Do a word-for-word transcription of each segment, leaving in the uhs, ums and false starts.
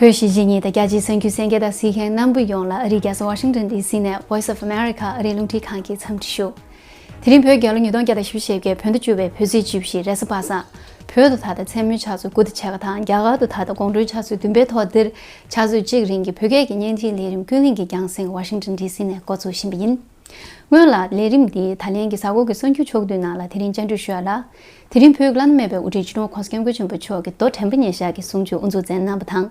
བོད་གཞིས་བྱེས་གཉིས་དང་རྒྱ་ཆེའི་གསན་རྒྱུ་གསན་མཁན་དང་གཟིགས་མཁན་རྣམ་པ་ཡོངས་ལ་ཨ་རིའི་རྒྱལ་ས་ཝ་ཤིང་ཊོན་ཌི་སི་ནས་Voice of America ཨ་རིའི་རླུང་འཕྲིན་ཁང་གི་འཚམས་འདྲི་ཞུ། དེ་རིང་བོད་རྒྱལ་ལོ་ཉིས་སྟོང་བརྒྱ་དང་བཞི་བཅུ་ཞེ་བརྒྱད་བོད་ཟླ་བཅུ་པའི་བོད་ཚེས་བཅུ་བཞི་རེས་གཟའ་པ་སངས། བོད་དུ་ད་ལྟ་མཚན་མོའི་ཆུ་ཚོད་དགུ་དང་ཕྱེད་ཀ་དང་རྒྱ་གར་དུ་ད་ལྟ་དགོང་དྲོའི་ཆུ་ཚོད་བདུན་པའི་ཐོག་འདིར་ཆུ་ཚོད་གཅིག་རིང་གི་བོད་སྐད་ཀྱི་བརྙན་འཕྲིན་ལས་རིམ་ཀུན་གླེང་གི་རྒྱང་སྲིང་ཝ་ཤིང་ཊོན་ཌི་སི་ནས་འགོ་འཛུགས་བཞིན་པ་ཡིན། སྔོན་ལ་ལས་རིམ་འདི་ད་ལན་གྱི་གཟའ་འཁོར་གྱི་གསར་འགྱུར་ཕྱོགས་བསྡུས་ནང་ལ་དེ་རིང་བཅར་འདྲི་ཞུ་ཡ་ལ། དེ་རིང་བོད་ཀྱི་བླ་ན་མེད་པའི་དབུ་ཁྲིད་སྤྱི་ནོར་༸གོང་ས་༸སྐྱབས་མགོན་ཆེན་པོ་མཆོག་གིས་རྡོ་དྲན་པ་ཉེར་ཞག་གི་གསུང་ཆོས་དབུ་འཛུགས་མཛད་གནང་བ་དང་།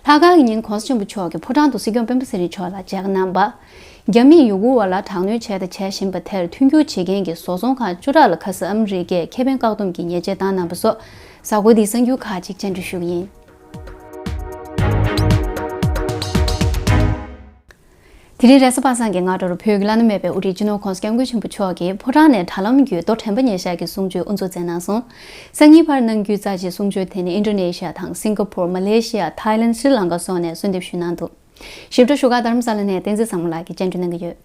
ལྷག་དཀར་གྱི་ཉིན་༸གོང་ས་ཆེན་པོ་མཆོག་གིས་ཕོ་བྲང་དུ་སྲིད་སྐྱོང་སྤེན་པ་ཚེ་རིང་མཆོག་ལ་མཇལ་ཁ་གནང་བ། རྒྱ་མིས་ཡུ་གུར་བ་ལ་དྲག་གནོན་བྱས་དང་བྱེད་བཞིན་པ་དེར་མཐུན་འགྱུར་བྱེད་མཁན་གྱི་བཟོ་ཚོང་ཁང་བཅུ་ཕྲག་ལ་ཁ་གསབ་ཨ་མི་རི་ཀས་ཁེ་ཕན་བཀག་སྡོམ་གྱི་ཉེས་ཆད་བཏང་གནང་བ་སོགས་གཟའ་འཁོར་འདིའི་གསར་འགྱུར་ཁག་ཅིག་བཅར་འདྲི་ཞུ་གི་ཡིན། དེ་རིང་རེས་གཟའ་པ་སངས་ཀྱི་སྔ་དྲོར་བོད་ཀྱི་བླ་ན་མེད་པའི་དབུ་ཁྲིད་སྤྱི་ནོར་༸གོང་ས་༸སྐྱབས་མགོན་ཆེན་པོ་མཆོག་གིས་ཕོ་བྲང་ནས་དྲ་ལམ་བརྒྱུད་རྡོ་དྲན་པ་ཉེར་ཞག་གི་གསུང་ཆོས་དབུ་འཛུགས་མཛད་གནང་སོང་། སང་ཉིན་བར་གནང་རྒྱུའི་རྩ་ཆེའི་གསུང་ཆོས་དེ་ནི་ཨིན་ཌོ་ནེ་ཤི་ཡ་དང་སིང་ག་པོར། མ་ལེ་ཤི་ཡ། ཐའི་ལེན། ཤྲི་ལང་ཀ་སོགས་ནས་གསོལ་འདེབས་ཞུས་གནང་འདུག་ཞིབ་ཕྲ་བཞུགས་སྒར་རྡ་རམ་ས་ལ་ནས་བསྟན་འཛིན་བཟང་མོ་ལགས་ཀྱིས་བཅར་འདྲི་གནང་གི་ཡོད།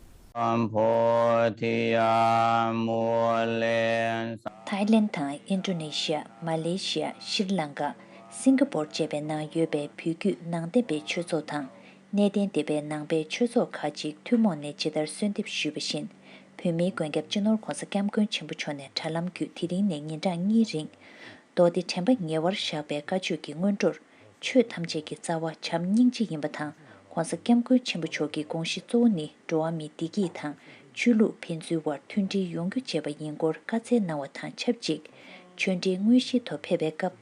ཐའི་ལེན་དང་ཨིན་ཌོ་ནེ་ཤི་ཡ། མ་ལེ་ཤི་ཡ། ཤྲི་ལང་ཀ། སིང་ག་པོར་བཅས་པའི་ནང་ཡོད་པའི་བོད་བརྒྱུད་ནང་བསྟན་པའི་ཆོས་ཚོགས་དང་། གནས་བརྟན་སྡེ་པའི་ནང་པའི་ཆོས་ཚོགས་ཁག་ཅིག་ཐུན་མོང་ནས་ཇི་ལྟར་གསོལ་འདེབས་ཞུས་པ་བཞིན། བོད་མིའི་མགོན་སྐྱབས་སྤྱི་ནོར་༸གོང་ས་༸སྐྱབས་མགོན་ཆེན་པོ་མཆོག་ནས་དྲ་ལམ་བརྒྱུད་དེ་རིང་ནས་ཉིན་གྲངས་གཉིས་རིང་། མདོ་སྡེ་དྲན་པ་ཉེ་བར་བཞག་པའི་བཀའ་ཆོས་ཀྱི་སྔོན་འགྲོར། ཆོས་ཐམས་ཅད་ཀྱི་རྩ་བ་བྱམས་སྙིང་རྗེ་ཡིན་པ་དང་། ༸གོང་ས་༸སྐྱབས་མགོན་ཆེན་པོ་མཆོག་གི་དགོངས་གཞི་གཙོ་བོ་ནི་འགྲོ་བ་མིའི་བདེ་སྐྱིད་དང་། ཆོས་ལུགས་ཕན་ཚུན་བར་མཐུན་སྒྲིལ་ཡོང་རྒྱུ་བཅས་པ་ཡིན་སྐོར་བཀའ་སྩལ་གནང་བ་དང་ཆབས་ཅིག་ཆོས་འབྲེལ་དངོས་གཞིའི་ཐོག་ཕེབས་པའི་སྐབས།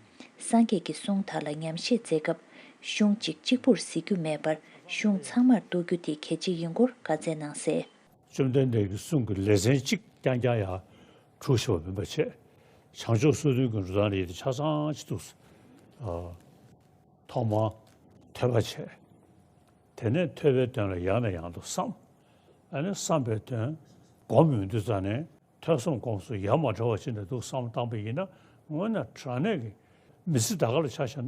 སངས་རྒྱས་ཀྱི་གསུང་དག་ལ་ཉམས་བཞེས་མཛད་སྐབས། གཞུང་གཅིག་གཅིག་པུར་གཟིགས་རྒྱུ་མེད་པར། གཞུང་ཚང་མར་གཏོགས་རྒྱུ་དེ་གལ་ཆེ་ཡིན་སྐོར་བཀའ་སྩལ་གནང་གསལ། བཅོམ་ལྡན་འདས་ཀྱི་གསུང་གི་ལེ་ཚན་གཅིག་རྐྱང་རྐྱང་ཡང་གྲུབ་ཞིག་པ་མིན་པ་བྱས། བྱང་ཆུབ་སོ་བདུན་གྱི་འགྲོ་སྟངས་ལ་ཡིད་ཆ་ཚང་ཅིག་འདུག་ཨ། ཐོག་མར་ཐོས་པ་བྱས། དེ་ནས་ཐོས་པའི་དོན་ལ་ཡང་ནས་ཡང་དུ་བསམ། ཨ་ནི་བསམ་པའི་དོན་སྒོམ་ཡོང་དུས་ཙང་ནས་ཐོས་བསམ་སྒོམ་གསུམ་ཡ་མ་བྲལ་བ་ཅིག་ནས་འདུག་བསམ་བཏང་པ་ཡིན་ན། དངོས་གནས་དྲང་གནས་ཀྱི་མི་ཚེ་ད་ག་ལ་ཆ་བཞག་ན་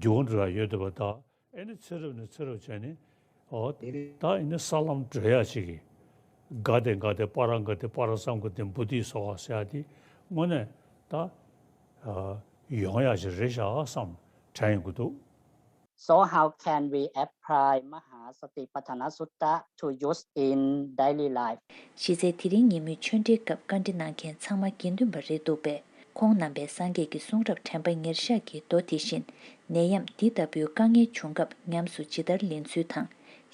འགྱུར་བ་འགྲོ་ཡ་ཡོད་འདུག་པ་དང་། ཨེ་ནི་ཚེ་རབས་ནས་ཚེ་རབས་བྱས་ནས། ཨོ། ད་ཨེ་ནི་ས་ལམ་བགྲོད་ཡ་ཅིག་གི། ག་དེ་ག་དེ་པ་ར་ག་དེ་པ་ར་སང་ག་དེ་བོ་དྷི་སྭཱ་ཧཱ་ཟེར་ཡ་དེ་དངོས་གནས་ད་ཨ་ཡོང་ཡ་ཅིག་རེད་ཤག་བསམ་དྲན་ཡོང་གི་འདུག So how can we apply Mahasatipatthanasutta to use in daily life? གཞི་རྩའི་དེ་རིང་ཉིན་མོའི་ཆོས་འབྲེལ་སྐབས་བཀའ་འདྲི་གནང་མཁན་ཚང་མ་དགེ་འདུན་པ་རེད་འདུག་པས། ཁོང་རྣམ་པས་སངས་རྒྱས་ཀྱི་གསུང་རབ་དྲན་པ་ཉེར་བཞག་གི་མདོ་དེ་བཞིན་ནད་ཡམས་འདི་ལྟ་བུའི་དཀའ་ངལ་བྱུང་སྐབས་ཉམས་སུ་ཇི་ལྟར་ལེན་ཚུལ་དང་།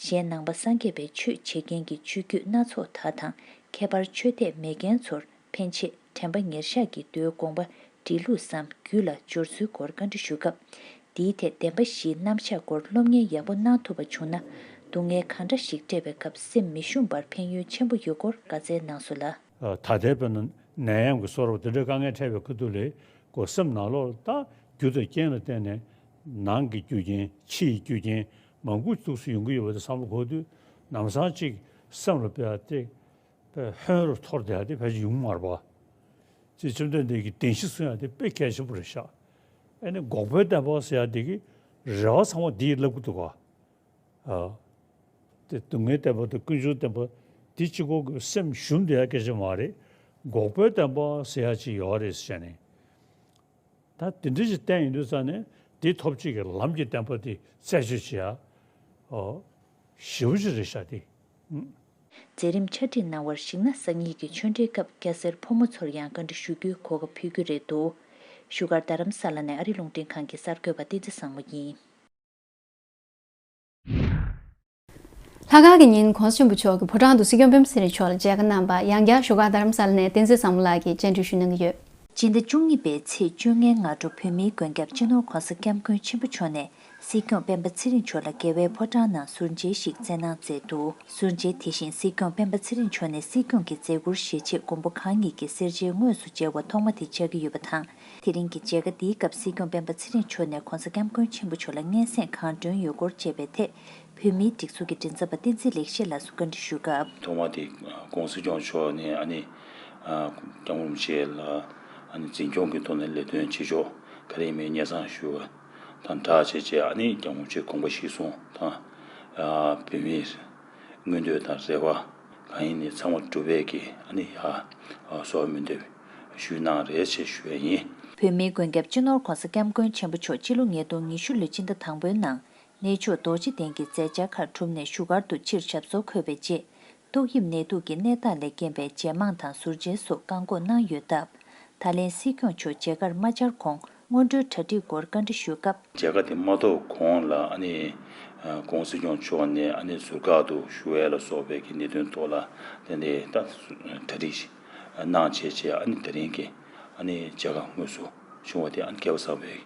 གཞན་ནང་པ་སངས་རྒྱས་པའི་ཆོས་བྱེད་མཁན་གྱི་ཆོས་བརྒྱུད་སྣ་ཚོགས་དག་དང་ཁྱད་པར་ཆོས་དད་མེད་མཁན་ཚོར་ཕན་ཆེད་དྲན་པ་ཉེར་བཞག་གི་མདོའི་དགོངས་པ་འདྲི་ལུགས་སམ་རྒྱུད་ལ་འབྱོར་ཚུལ་སྐོར་བཀའ་འདྲི་ཞུ་སྐབས། འདིའི་ཐད་བདེན་པ་བཞིའི་རྣམ་གཞག་སྐོར་སློབ་གཉེར་ཡག་པོ་གནང་ཐུབ་པ་བྱུང་ན། སྡུག་བསྔལ་གང་འདྲ་ཞིག་འཕྲད་པའི་སྐབས་སེམས་མི་ཞུམ་པར་ཕན་ཡོན་ཆེན་པོ་ཡོད་སྐོར་བཀའ་སྩལ་གནང་སོང་ལ། ད་ལྟའི་དཔེར་ན་ནད་ཡམས་ཀྱི་སོགས་རབ་དེ་འདྲའི་དཀའ་ངལ་འཕྲད་པའི་ཁ་ཐུག་ལ་ཀོ་སེམས་ནང་ལོགས་ལ་ད་རྒྱུ་དང་རྐྱེན་ལ་བརྟེན་ནས་ནང་གི་རྒྱུ་རྐྱེན་ཕྱི་ཡི་རྒྱུ་རྐྱེན་མང་པོ་འདུག་སེ་ཡོང་གི་ཡོད་པ་དེ་བསམ་བློ་འཁོར་དུས་ནམ་སང་ཅིག་སེམས་ལ་དཔེ་དེ་དཔེ་ཧོན་རུ་འཐོར་བསྡད་ཡ་དེ་ཕལ་ཆེར་ཡོང་མ་རེད་པ། ཅེས་བཅོམ་ལྡན་འདས་ཀྱིས་བདེན་བཞི་གསུང་ཡ་དེ་དཔེ་གལ་ཆེན་པོ་རེད་ཤག་ཨ་ནི་འགོག་པའི་བདེན་པ་ཟེར་ཡ་དེ་གི་རེ་བ་ཚང་མ་འདིས་བསླབ་གི་འདུག་ག་ཨ། དེ་སྡུག་བསྔལ་བདེན་པ་དང་ཀུན་འབྱུང་བདེན་པ་འདི་གཅིག་པོ་གི་སེམས་ཞུམ་བསྡད་ཡ་སྐད་ཆ་མ་རེད། འགོག་པའི་བདེན་པ་ཟེར་ཡ་ཅིག་ཡོད་རེད་ཟེར་ནས། ད་དེ་འདྲ་ཞིག་བསྟན་ཡོང་དུས་ཙང་ནས་འདི་ཐོབ་བྱེད་ཀྱི་ལམ་གྱི་བདེན་པ་དེ་རྩད་གཅོད་བྱེད་ཡ། ཨོ། ཞེ་པོ་ཅིག་རེད་ཤག་དེ། ཨུམ། མཛད་རིམ་ཕྱག་བྲིས་གནང་བར་གཞིགས་ན་སང་ཉིན་གྱི་ཆོས་འབྲེལ་སྐབས་སྐྱ་སེར་ཕོ་མོ་ཚོར་ཡང་བཀའ་འདྲི་ཞུ་རྒྱུའི་གོ་སྐབས་ཕུལ་རྒྱུ་རེད་འདུག་བཞུགས་སྒར་རྡ་རམ་ས་ལ་ནས་ཨ་རིའི་རླུང་འཕྲིན་ཁང་གི་གསར་འགོད་པ་བསྟན་འཛིན་བཟང་མོ་ཡིན། ལྷག་དཀར་གྱི་ཉིན་༸གོང་ས་ཆེན་པོ་མཆོག་གིས་ཕོ་བྲང་དུ་སྲིད་སྐྱོང་སྤེན་པ་ཚེ་རིང་མཆོག་ལ་མཇལ་ཁ་གནང་བ། ཡང་བསྐྱར་བཞུགས་སྒར་རྡ་རམ་ས་ལ་ནས་བསྟན་འཛིན་བཟང་མོ་ལགས་ཀྱིས་བཅར་འདྲི་ཞུ་གནང་གི་ཡོད། སྤྱི་ཟླ་བཅུ་གཉིས་པའི་ཚེས་བཅོ་ལྔའི་སྔ་དྲོ་བོད་མིའི་མགོན་སྐྱབས་སྤྱི་ནོར་༸གོང་ས་༸སྐྱབས་མགོན་ཆེན་པོ་མཆོག་ནས་སྲིད་སྐྱོང་སྤེན་པ་ཚེ་རིང་མཆོག་ལ་རྒྱལ་བའི་ཕོ་བྲང་ནང་ཟུར་མཇལ་ཞིག་སྩལ་གནང་མཛད་འདུག་ཟུར་མཇལ་དེ་བཞིན་སྲིད་སྐྱོང་སྤེན་པ་ཚེ་རིང་མཆོག་ནས་སྲིད་སྐྱོང་གི་མཛད་ཁུར་བཞེས་ཆེད་མགོན་པོ་གང་ཉིད་ཀྱི་སེར་བྱེས་དངོས་སུ་མཇལ་བ་ཐོག་མ་དེ་ཆགས་ཀྱི་ཡོད་པ་དང་། དེ་རིང་གི་མཇལ་ཁ་འདིའི་སྐབས་སྲིད་སྐྱོང་སྤེན་པ་ཚེ་རིང་མཆོག་ནས་༸གོང་ས་༸སྐྱབས་མགོན་ཆེན་པོ་མཆོག་ལ་སྙན་སེང་གང་བསྒྲོན་ཡོད་སྐོར་བཅས་པའི་ཐད། བོད་མིའི་སྒྲིག་འཛུགས་ཀྱི་མགྲིན་ཚབ་པ་བསྟན་འཛིན་ལེགས་བཤད་ལགས་སུ་བཀའ་འདྲི་ཞུས་སྐབས། ཐོག་མ་དེ་༸གོང་ས་༸སྐྱབས་མཆོག་ནས་ཨ་ནི་༸སྐྱབས་མགོན་རིན་པོ་ཆེ་ལ་ཨ་ནི་འཛིན་སྐྱོང་གི་ཐོག་ནས་ལས་དོན་བྱེད་ཕྱོགས་ག་རེ་ཡིན་མིན་སྙན་སེང་ཞུ་བ་དང་སྦྲགས་བྱས་རྗེས་ཨ་ནི་༸སྐྱབས་མགོན་རིན་པོ་ཆེའི་དགོངས་པ་གཞིར་བཟུང་དང་བོད་མིའི་མངོན་འདོད་དང་རེ་བ་གང་ཡིན་ནི་ཚང་མ་འགྲུབ་པའི་གི་ཨ་ནི་ཡ་གསོལ་བ་སྨོན་འདེབས་ཞུས་གནང་རེད་ཅེས་ཞུ་བ་ཡིན། བོད་མིའི་མགོན་སྐྱབས་སྤྱི་ནོར་༸གོང་ས་༸སྐྱབས་མགོན་ཆེན་པོ་མཆོག་སྤྱི་ལོ་ཉིས་སྟོང་ཉི་ཤུ་ལོའི་སྤྱི་ཟླ་དང་པོའི་ནང་། གནས་མཆོག་རྡོ་རྗེ་གདན་གྱི་མཛད་འཆར་ཁག་གྲུབ་ནས་བཞུགས་སྒར་དུ་ཕྱིར་ཞབས་སོར་འཁོད་པའི་རྗེས། ཏོག་དབྱིབས་ནད་དུག་གི་གནས་སྟངས་ལས་རྐྱེན་པས་ཇེ་མང་དང་ཟུར་མཇལ་སོགས་བཀག་འགོག་གནང་ཡོད་སྟབས། ད་ལན་སྲིད་སྐྱོང་མཆོག་མཇལ་ཁར་མ་བཅར་གོང་སྔོན་འགྲོའི་གྲ་སྒྲིག་སྐོར་བཀའ་འདྲི་ཞུས་སྐབས། མཇལ་ཁ་དེ་མ་ཐོབ་གོང་ལ་ཨ་ནི་༸གོང་ས་སྐྱོང་མཆོག་ནས་ཨ་ནི་ཟུར་བཀག་ཏུ་ཞུ་ཡས་ལ་སོགས་པའི་གི་གནད་དོན་ཐོག་ལ་དེ་ནས་ད་གྲ་སྒྲིག་གནང་བྱས་བྱས་ཨ་ནི་དེ་རིང་གི་ཨ་ནི་མཇལ་ཁ་དངོས་སུ་བྱུང་བ་དེ་ཨ་ནི་སྐལ་བ་བཟང་བའི་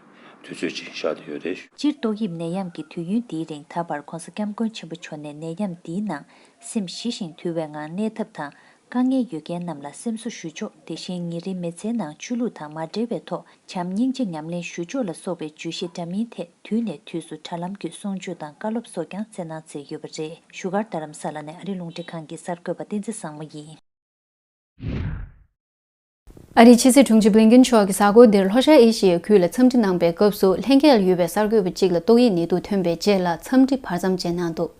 དུས་ཚོད་ཅིག་ཤར་བསྡད་ཡོད་རེད། སྤྱིར་ཏོག་དབྱིབས་ནད་ཡམས་ཀྱི་དུས་ཡུན་འདིའི་རིང་ད་བར་༸གོང་ས་༸སྐྱབས་མགོན་ཆེན་པོ་མཆོག་ནས་ནད་ཡམས་འདིའི་ནང་སེམས་ཞི་ཞིང་དུལ་བའི་ངང་གནས་ཐབས་དང་། དཀའ་ངལ་ཡོད་མཁན་རྣམས་ལ་སེམས་གསོ་ཞུ་ཕྱོགས། དེ་བཞིན་ཉེ་རིང་མི་ཚེའི་ནང་ཆོས་ལུགས་དང་མ་འབྲེལ་བའི་ཐོག་བྱམས་སྙིང་རྗེ་ཉམས་ལེན་ཞུ་ཕྱོགས་ལ་སོགས་པའི་བརྗོད་གཞི་འདྲ་མིན་ཐད་དུས་ནས་དུས་སུ་དྲ་ལམ་བརྒྱུད་གསུང་ཆོས་དང་བཀའ་སློབ་སོགས་ཀྱང་སྩལ་གནང་མཛད་ཡོད་པ་རེད། བཞུགས་སྒར་རྡ་རམ་ས་ལ་ནས་ཨ་རི་རླུང་འཕྲིན་ཁང་གི་གསར་འགོད་པ་བསྟན་འཛིན་བཟང་མོ་ཡིན། ཨ་རིའི་ཕྱི་སྲིད་དྲུང་ཆེ་བྷི་ལིན་ཀིན་མཆོག་གིས་གཟའ་འཁོར་འདིར་ལྷོ་ཤར་ཨེ་ཤི་ཡའི་ཁུལ་ལ་འཚམས་འདྲི་གནང་པའི་སྐབས་སུ། ལྷན་རྒྱས་ལ་ཡོད་པའི་གསར་འགོད་པ་གཅིག་ལ་ཏོག་དབྱིབས་ནད་དུག་ཐོན་པའི་རྗེས་ལ་འཚམས་འདྲི་བར་མཚམས་བཅད་གནང་འདུག།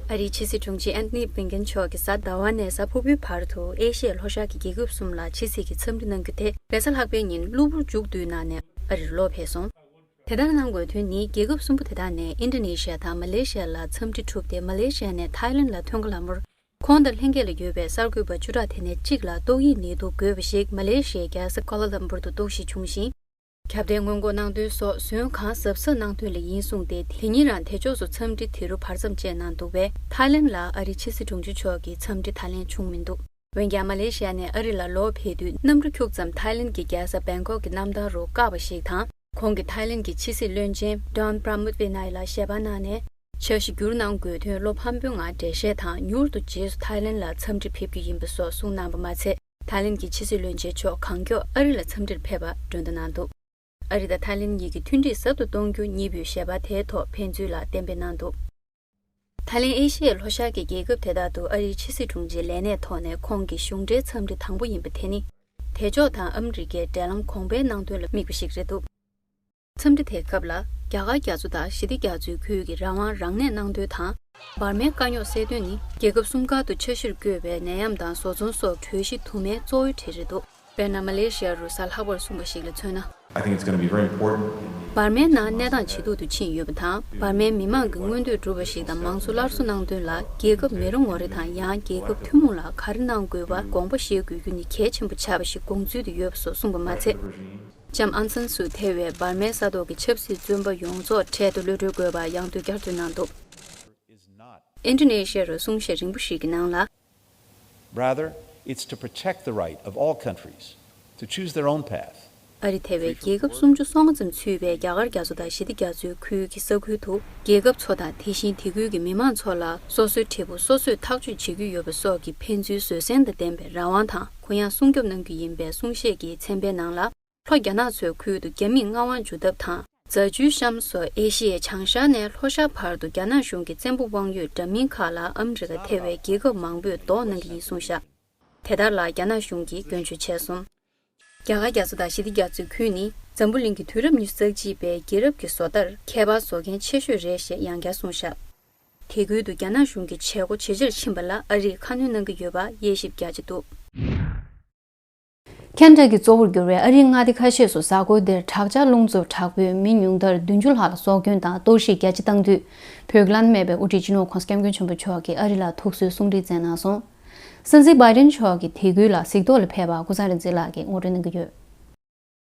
ཨ་རིའི་ཕྱི་སྲིད་དྲུང་ཆེ་ཨན་ཐོ་ནི་བྷི་ལིན་ཀིན་མཆོག་གིས་གཟའ་ཟླ་བ་ནས་གཟའ་ཕུར་བུའི་བར་དུ་ཨེ་ཤི་ཡའི་ལྷོ་ཤར་གྱི་རྒྱལ་ཁབ་གསུམ་ལ་ཕྱི་སྲིད་ཀྱི་འཚམས་འདྲི་གནང་རྒྱུ་དེ་རེས་གཟའ་ལྷག་པའི་ཉིན་གློ་བུར་མཇུག་བསྡུས་གནང་ནས་ཨ་རིར་ལོག་ཕེབས་སོང་། དེ་ལྟར་གནང་དགོས་དོན་ནི། རྒྱལ་ཁབ་གསུམ་པོ་དེ་དག་ནས་ཨིན་ཌོ་ནེ་ཤི་ཡ་དང་མ་ལེ་ཤི་ཡ་ལ་འཚམས་འདྲི་གྲུབ་སྟེ། མ་ལེ་ཤི་ཡ་ནས་ཐའི་ལེན་ལ་ཐོན་ག་ལ་མུར། ཁོང་དང་ལྷན་རྒྱས་ལ་ཡོད་པའི་གསར་འགོད་པ་བཅུ་ཕྲག་དེ་ནས་གཅིག་ལ་ཏོག་དབྱིབས་ནད་དུག་འགོས་པ་ཞིག་མ་ལེ་ཤི་ཡའི་རྒྱལ་ས་ཀོ་ལ་ལམ་པུར་དུ་གཏུག་བཤེར་བྱུང་ཞིང་། ཁྱབ་གདལ་སྔོན་འགོག་གནང་དོན་སོགས་ཟོན་གང་གཟབ་གཟབ་གནང་དོན་ལ་ཡིན་གསུངས་ཏེ། དེ་ཉིན་རང་དེ་ཕྱོགས་སུ་འཚམས་འདྲི་དེ་རུ་བར་མཚམས་བཅད་གནང་འདུག་པས། ཐའི་ལེན་ལ་ཨ་རིའི་ཕྱི་སྲིད་དྲུང་ཆེ་མཆོག་གི་འཚམས་འདྲི་ད་ལན་བྱུང་མི་འདུག། འོན་ཀྱང་། མ་ལེ་ཤི་ཡ་ནས་ཨ་རི་ལ་ལོག་ཕེབས་དུས་གནམ་གྲུ་འཁྱུག་ཙམ་ཐའི་ལེན་གྱི་རྒྱལ་ས་བེང་ཀོག་གི་གནམ་ཐང་རུ་བཀག་པ་ཞིག་དང་། ཁོང་གིས་ཐའི་ལེན་གྱི་ཕྱི་སྲིད་བློན་ཆེན་ཌོན་པྲ་མུད་པི་ནའི་ལ་ཞལ་པར་གནང་ནས། འཆར་གཞི་བསྒྱུར་གནང་དགོས་དོན་བློ་ཕམ་པོའི་ངང་འགྲེལ་བཤད་དང་། མྱུར་དུ་རྗེས་སུ་ཐའི་ལེན་ལ་འཚམས་འདྲིར་ཕེབས་རྒྱུ་ཡིན་པ་སོགས་གསུངས་གནང་པ་མ་ཚད། ཐའི་ལེན་གྱི་ཕྱི་སྲིད་བློན་ཆེན་མཆོག་གང་མགྱོགས་ཨ་རི་ལ་འཚམས་འདྲིར་ཕེབས་པར་མགྲོན་བརྡ་གནང་འདུག། ཨ་རི་དང་ཐའི་ལེན་གཉིས་ཀྱི་མཐུན་འགྲིག་ཟབ་ཏུ་གཏོང་རྒྱུ་གཉིས་པོས་ཞལ་པར་དེའི་ཐོག་ཕན་ཚུན་ལ་གཏན་འབེབས་གནང་འདུག། ཐའི་ལེན་ཨེ་ཤི་ཡའི་ལྷོ་ཤར་གྱི་རྒྱལ་ཁབ་དེ་དག་ཏུ་ཨ་རིའི་ཕྱི་སྲིད་དྲུང་ཆེའི་ལས་གནས་ཐོག་ནས་ཁོང་གི་གཞུང་འབྲེལ་འཚམས་འདྲི་དང་པོ་ཡིན་པ་དེ་ནི། དེ་ཕྱོགས་དང་ཨ་མི་རི་ཀའི་འབྲེལ་ལམ་གོང་འཕེལ་གནང་དོན་ལ་དམིགས་པ་ཞིག་རེད་འདུག། འཚམས་འདྲི་དེའི་སྐབས་ལ། རྒྱ་གར་རྒྱ་མཚོ་དང་ཞི་བདེ་རྒྱ་མཚོའི་ཁུལ་གྱི་རང་དབང་རང་གནས་གནང་དོན་དང་། འབར་མའི་དཀའ་རྙོག་སེལ་དོན་ནི། རྒྱལ་ཁབ་གསུམ་ཀ་ཏུ་འཆར་གཞིར་བཀོད་པའི་ནད་ཡམས་དང་བཟོ་ཚོང་སོགས་གྲོས་གཞི་དུ་མའི་གཙོ་བོའི་གྲས་རེད་འདུག། དཔེར་ན། མ་ལེ་ཤི་ཡ་རུ་གཟའ་ལྷག་པར་གསུངས་པ་ཞིག་ལ་མཚོན་ན། I think it's going to be very important. འབར་མའི་ནང་གནས་སྟངས་ཇེ་སྡུག་ཏུ་ཕྱིན་ཡོད་པ་དང་། འབར་མའི་མི་མང་གི་མངོན་འདོད་སྒྲུབ་པ་ཞིག་དང་མང་གཙོ་སླར་གསོ་གནང་དོན་ལ། རྒྱལ་ཁབ་མི་རེ་ངོ་རེ་དང་ཡང་རྒྱལ་ཁབ་ཐུན་མོང་ལ་ག་རེ་གནང་དགོས་པར་དགོངས་པ་བཞེས་དགོས་རྒྱུ་ནི་གལ་ཆེན་པོ་ཆགས་པ་ཞིག་དགོངས་ཚུལ་དུ་ཡོད་པ་སོགས་གསུངས་པ་མ་ཚད། ལྕམ་ཨང་སན་སུ་ཐེ་བའི་འབར་མའི་ས་ཐོག་གི་ཆབ་སྲིད་བཙོན་པ་ཡོངས་རྫོགས་འཕྲལ་དུ་གློད་གྲོལ་དགོས་པར་ཡང་དུ་བསྐྱར་ཟློས་གནང་འདུག། ཨིན་ཌོ་ནེ་ཤི་ཡ་རུ་གསུང་བཤད་རིང་པོ་ཞིག་གི་ནང་ལ། Rather, it's to protect the right of all countries to choose their own path. ཨ་རི་ཐེ་བའི་རྒྱལ་ཁབ་སུམ་ཅུ་སོ་ལྔ་ཙམ་ཚུད་པའི་རྒྱ་གར་རྒྱ་མཚོ་དང་ཞི་བདེ་རྒྱ་མཚོའི་ཁུལ་གྱི་ས་ཁུལ་དུ། རྒྱལ་ཁབ་ཚོ་དང་དེ་བཞིན་དེ་ཁུལ་གྱི་མི་མང་ཚོ་ལ་སོ་སོའི་འབྲས་བུ་སོ་སོས་ཐག་གཅོད་བྱེད་རྒྱུ་ཡོད་པ་སོགས་ཀྱི་ཕན་ཚུན་བཟོད་བསྲན་དང་ལྡན་པའི་རང་དབང་དང་གུ་ཡངས་སྲུང་སྐྱོབ་གནང་རྒྱུ་ཡིན་པའི་གསུང་བཤད་ཀྱི་ཚན་པའི་ནང་ལ། ལྷོ་རྒྱ་ནག་མཚོའི་ཁུལ་དུ་རྒྱ་མིས་མངའ་དབང་འཇུ་ཐབས་དང་། རྫ་ཆུའི་གཤམ་སོགས་ཨེ་ཤི་ཡའི་བྱང་ཤར་ནས་ལྷོ་ཤར་བར་དུ་རྒྱ་ནག་གཞུང་གི་བཙན་པོ་དབང་ཡོད་འདྲ་མིན་ཁག་ལ་ཨ་མི་རི་ཀ་ཐེ་བའི་རྒྱལ་ཁབ་མང་པོས་གདོང་གནང་གི་ཡིན་གསུངས་བཞག། དེ་ལྟར་ལ་རྒྱ་ནག་གཞུང་གིས་སྐྱོན་བརྗོད་བྱས་སོང་། རྒྱ་གར་རྒྱ་མཚོ་དང་ཞི་བདེ་རྒྱ་མཚོའི་ཁུལ་ནི་འཛམ་བུ་གླིང་གི་དུས་རབས་ཉི་ཤུ་རྩ་གཅིག་པའི་རྒྱལ་རབས་ཀྱི་བཟོ་ལྟར་ཁྱད་པར་བཟོ་མཁན་ཆེ་ཤོས་རེད་ཞེས་ཡང་བསྐྱར་གསུངས་བཞག། དེ་ཁུལ་དུ་རྒྱ་ནག་གཞུང་གི་བྱེད་སྒོ་ཇེ་ཆེར་ཕྱིན་པ་ལ་ཨ་རིས་ཁ་སྣོན་གནང་གི་ཡོད་པ་དབྱེ་ཞིབ་རྒྱག་བྱེད་འདུག། ཁེ་ན་ཌ་གི་གཙོ་བོར་གྱུར་བའི་ཨ་རིའི་མངའ་སྡེ་ཁ་ཤས་སུ་གཟའ་འཁོར་འདིར་དྲག་ཆར་རླུང་འཚུབ་དྲག་པོས་མི་ཉུང་མཐར་བདུན་ཅུ་ལྷག་ལ་སྲོག་སྐྱོན་དང་གཏོར་བཤིག་རྒྱ་ཆེ་བཏང་དུས། བོད་ཀྱི་བླ་ན་མེད་པའི་དབུ་ཁྲིད་སྤྱི་ནོར་༸གོང་ས་༸སྐྱབས་མགོན་ཆེན་པོ་མཆོག་གིས་ཨ་རི་ལ་ཐུགས་གསོའི་གསུང་འཕྲིན་བསྩལ་གནང་སོང་། སྲིད་འཛིན་བྷའི་ཌེན་མཆོག་གིས་དེ་ཁུལ་ལ་གཟིགས་རྟོག་ལ་ཕེབས་པ་ཀུན་བཟང་རིག་འཛིན་ལགས་ཀྱིས་ངོ་སྤྲོད་གནང་གི་ཡོད།